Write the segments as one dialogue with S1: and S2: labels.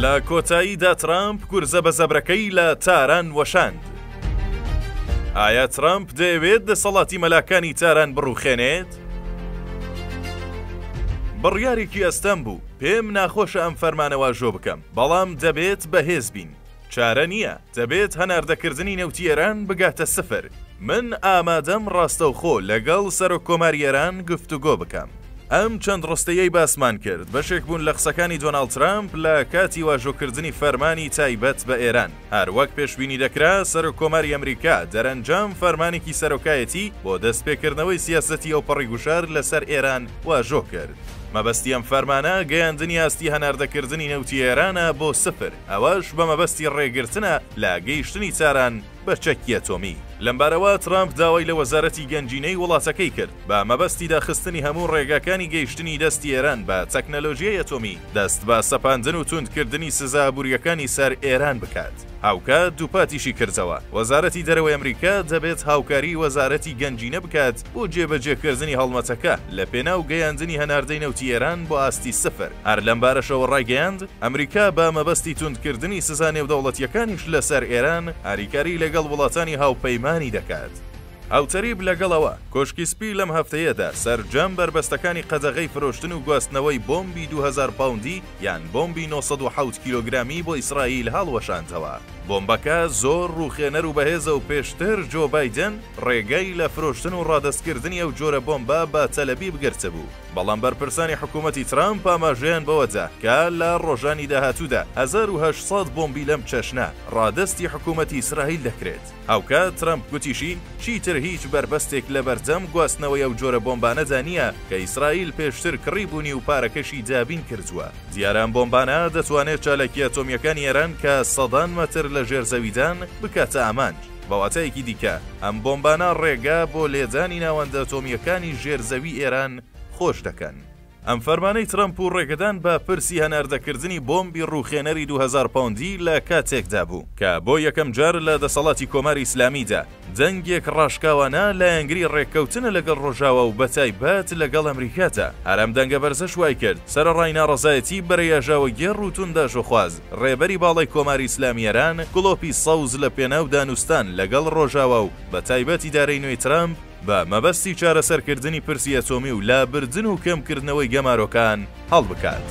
S1: لە کۆتاییدا ترامپ گورزە بە زەبرەکەی لە تاران وەشاند. ئایا ترامپ دەیەوێت دەسەڵاتی مەلاکانی تاران بڕوخێنێت؟ بڕیارێکی ئەستەم بوو، پێم ناخۆشە ئەم فەرمانە واژۆ بکەم، بەڵام دەبێت بەهێز بین. چارە نییە، دەبێت هەناردەکردنی نەوتی ئێران بگاتە سفر. من ئامادەم ڕاستەوخۆ لەگەڵ سەرۆککۆماری ئێران گفتوگۆ بکەم. ئەم چەند ڕستەیەی باسمان کرد، بەشێک بوون لە قسەکانی دۆناڵد ترەمپ لە کاتی واژۆکردنی فەرمانی تایبەت بە ئێران. هەر وەک پێشبینی دەکرا، سەرۆککۆماری ئەمریکا دەرەنجام فەرمانێکی سەرۆکایەتی بۆ دەستپێکردنەوەی سیاسەتی ئەوپەڕی گوشار لەسەر ئێران واژۆ کرد. مەبەستی ئەم فەرمانە گەیاندنی ئاستی هەناردەکردنی نەوتی ئێرانە بۆ سفر، ئەوەش بە مەبەستی ڕێگرتنە لە گەیشتنی تاران بە چەکی ئەتۆمی. لەمبارەوە ترەمپ داوای لە وەزارەتی گەنجینەی وڵاتەکەی کرد بە مەبەستی داخستنی هەموو ڕێگاکانی گەیشتنی دەستی ئێران بە تەکنەلۆژیای ئەتۆمی، دەست بە سەپاندن و توندکردنی سزا ئابوورییەکانی سەر ئێران بکات. هاوکات دووپاتیشی کردەوە، وەزارەتی دەرەوەی ئەمریکا دەبێت هاوکاریی وەزارەتی گەنجینە بکات بۆ جێبەجێکردنی هەڵمەتەکە لەپێناو گەیاندنی هەناردەی نەوتی ئێران بۆ ئاستی سفر. هەر لەمبارەشەوە ڕایگەیاند، ئەمریکا بە مەبەستی توندکردنی سزا نێودەوڵەتییەکانیش لەسەر ئێران، هاریکاری لەگەڵ وڵاتانی هاوپەیمانی دەکات. هاوتەریب لەگەڵ ئەوە، کۆشکی سپی لەم هەفتەیەدا سەرجەم بەربەستەکانی قەدەغەی فرۆشتن و گواستنەوەی بۆمبی 2000 پاوندی یان بۆمبی 907 کیلۆگرامی بۆ ئیسرائیل هەڵوەشاندەوە. بۆمبەکە زۆر ڕووخێنەر و بەهێزە و پێشتر جۆ بایدن ڕێگای لە فرۆشتن و ڕادەستکردنی ئەو جۆرە بۆمبە بە تەلەبیب گرتبوو. بەڵام بەرپرسانی حکوومەتی ترامپ ئاماژەیان بەوە دا کە لە ڕۆژانی داهاتوودا 1800 بۆمبی لەم چەشنە ڕادەستی حکوومەتی ئیسرائیل دەکرێت. هاوکات ترەمپ گوتیشی، چیتر هیچ بەربەستێک لەبەردەم گواستنەوەی ئەو جۆرە بۆمبانەدا نییە کە ئیسرائیل پێشتر کڕیبوونی و پارەکەشی دابین کردووە. دیارە ئەم بۆمبانە دەتوانێت چالاکییە ئەتۆمییەکانی ئێران کە سەدان مەتر لە ژێر زەویدان، بکاتە ئامانج. بە واتایەکی دیکە، ئەم بۆمبانە ڕێگا بۆ لێدانی ناوەندە ئەتۆمییەکانی ژێر زەوی ئێران خۆش دەکەن. ئەم فەرمانەی ترەمپ و ڕێگەدان بە پرسی هەناردەکردنی بۆمبی ڕووخێنەری 2000 پاوندی لە کاتێکدا بوو کە بۆ یەکەم جار لە دەسەڵاتی کۆماری ئیسلامیدا دەنگێک ڕاشکاوانە لایەنگری ڕێککەوتنە لەگەڵ ڕۆژاوا و بەتایبەت لەگەڵ ئەمریکادا. هەر ئەم دەنگە بەرزەش وایکرد سەرەڕای ناڕەزایەتی بەرەی ئاژاوەگێڕ و توندئاژۆخواز، ڕێبەری باڵای کۆماری ئیسلامی ئێران گڵۆپی سەوز لە پێناو دانوستان لەگەڵ ڕۆژاوا و بەتایبەت ئیدارەی نوێی ترەمپ بە مەبەستی چارەسەرکردنی پرسی ئەتۆمی و لابردن و کەمکردنەوەی گەمارۆکان هەڵبکات.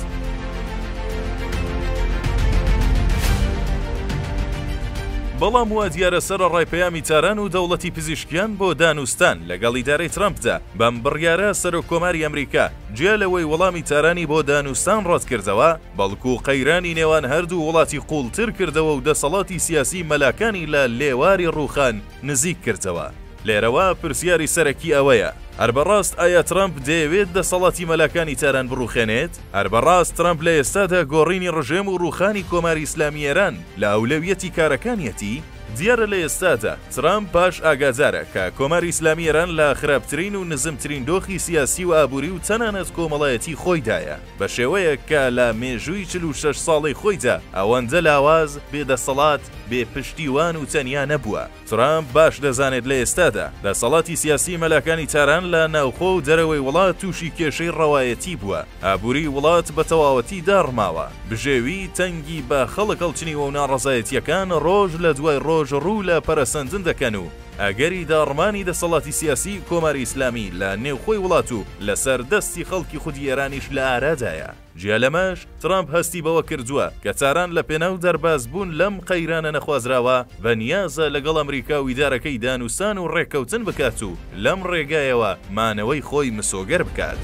S1: بەڵام وا دیارە سەرەڕای پەیامی تاران و دەوڵەتی پزیشکیان بۆ دانوستان لەگەڵ ئیدارەی ترەمپدا، بەم بڕیارە سەرۆک کۆماری ئەمریکا جیا لەوەی وەڵامی تارانی بۆ دانوستان ڕەتکردەوە، بەڵکو قەیرانی نێوان هەردوو وڵاتی قووڵتر کردەوە و دەسەڵاتی سیاسی مەلاکانی لە لێواری ڕووخان نزیک کردەوە. لێرەوە پرسیاری سەرەکی ئەوەیە، هەر بەڕاست ئایا ترەمپ دەیەوێت دەسەڵاتی مەلاکانی تاران بڕوخێنێت؟ هەر بەڕاست ترەمپ لە ئێستادا گۆڕینی ڕژێم و ڕووخانی کۆماری ئیسلامی ئێران لە ئەولەویەتی کارەکانیەتی؟ دیارە لە ئێستادا ترەمپ باش ئاگادارە کە کۆماری ئیسلامی ئێران لە خراپترین و نزمترین دۆخی سیاسی و ئابووری و تەنانەت کۆمەڵایەتی خۆیدایە، بە شێوەیەک کە لە مێژووی 46 ساڵەی خۆیدا ئەوەندە لاواز، بێ دەسەڵات، بێ پشتیوان و تەنیا نەبووە. ترامپ باش دەزانێت لە ئێستادا دەسەڵاتی سیاسی مەلاکانی تاران لە ناوخۆ و دەرەوەی وڵات تووشی کێشەی ڕەوایەتی بووە، ئابووریی وڵات بە تەواوەتی داڕماوە، بژێوی تەنگی بە خەڵک هەڵچنیوە و ناڕەزایەتییەکان ڕۆژ لە دوای ڕۆژ ڕوو لە پەرەسەندن دەکەن و ئەگەری داڕمانی دەسەڵاتی سیاسیی کۆماری ئیسلامی لە نێوخۆی وڵات و لەسەر دەستی خەڵکی خودی ئێرانیش لە ئارادایە. جیا لەمەش، ترامپ هەستی بەوە کردووە کە تاران لە پێناو دەربازبوون لەم قەیرانە نەخوازراوە بە نیازە لەگەڵ ئەمریکا و ئیدارەکەی دانوستان و ڕێککەوتن بکات و لەم ڕێگایەوە مانەوەی خۆی مسۆگەر بکات.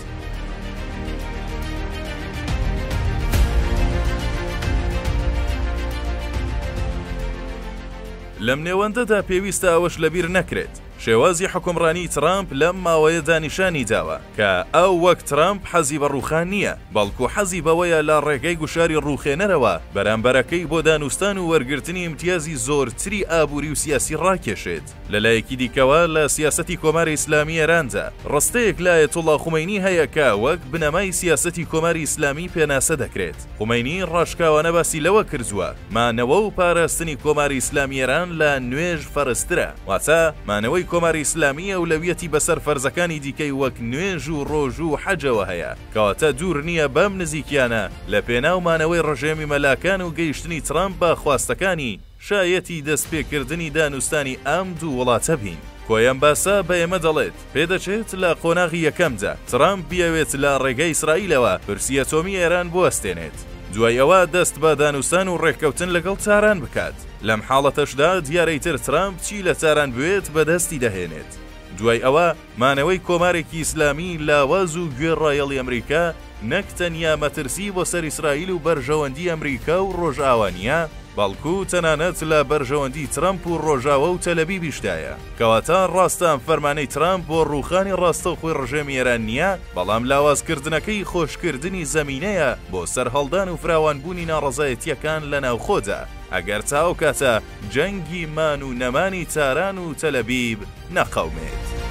S1: لەم نێوەندەدا پێویستە ئەوەش لەبیر نەکرێت، شێوازی حوکمڕانیی ترامپ لەم ماوەیەدا نیشانی داوە کە ئەو وەک ترامپ حەزی بە ڕووخان نییە، بەڵکو حەزی بەوەیە لە ڕێگەی گوشاری ڕووخێنەرەوە بەرامبەرەکەی بۆ دانوستان و وەرگرتنی ئیمتیازی زۆرتری ئابووری و سیاسی ڕاکێشێت. لە لایەکی دیکەوە لە سیاسەتی کۆماری ئیسلامی ئێراندا ڕستەیەک لە ئایەتوڵڵا خومەینی هەیە کە وەک بنەمای سیاسەتی کۆماری ئیسلامی پێناسە دەکرێت. خومەینی ڕاشکاوانە باسی لەوە کردووە، مانەوە و پاراستنی کۆماری ئیسلامی ئێران لە نوێژ فەرزترە، واتە مانەوەی. کۆماری ئیسلامی ئەولەویەتی بەسەر فەرزەکانی دیکەی وەک نوێژ و ڕۆژوو و حەجەوە هەیە، کەواتە دوور نییە بەم نزیکیانە لە پێناو مانەوەی ڕژێمی مەلاکان و گەیشتنی ترەمپ بە خواستەکانی، شایەتی دەستپێکردنی دانوستانی ئەم دوو وڵاتە بین. کۆی ئەم باسە بە ئێمە دەڵێت، پێدەچێت لە قۆناغی یەکەمدا ترەمپ بیەوێت لە ڕێگەی ئیسرائیلەوە پرسی ئەتۆمی ئێران بوەستێنێت، دوای ئەوە دەست بە دانوستان و ڕێککەوتن لەگەڵ تاران بکات. لەم حاڵەتەشدا دیارە ئیتر ترەمپ چی لە تاران بوێت بەدەستی دەهێنێت. دوای ئەوە مانەوەی کۆمارێکی ئیسلامی لاواز و گوێڕایەڵی ئەمریکا نەک تەنیا مەترسی بۆ سەر ئیسرائیل و بەرژەوەندی ئەمریکا و ڕۆژئاوا نییە، بەڵکو تەنانەت لە بەرژەوەندی ترەمپ و ڕۆژاوا و تەلەبیبیشدایە. کەواتە ڕاستە ئەم فەرمانەی ترەمپ بۆ ڕووخانی ڕاستەوخۆی ڕژێمی ئێران نییە، بەڵام لاوازکردنەکەی خۆشکردنی زەمینەیە بۆ سەرهەڵدان و فراوانبوونی ناڕەزایەتییەکان لە ناوخۆدا، ئەگەر تا ئەو کاتە جەنگی مان و نەمانی تاران و تەلەبیب نەقەومێت.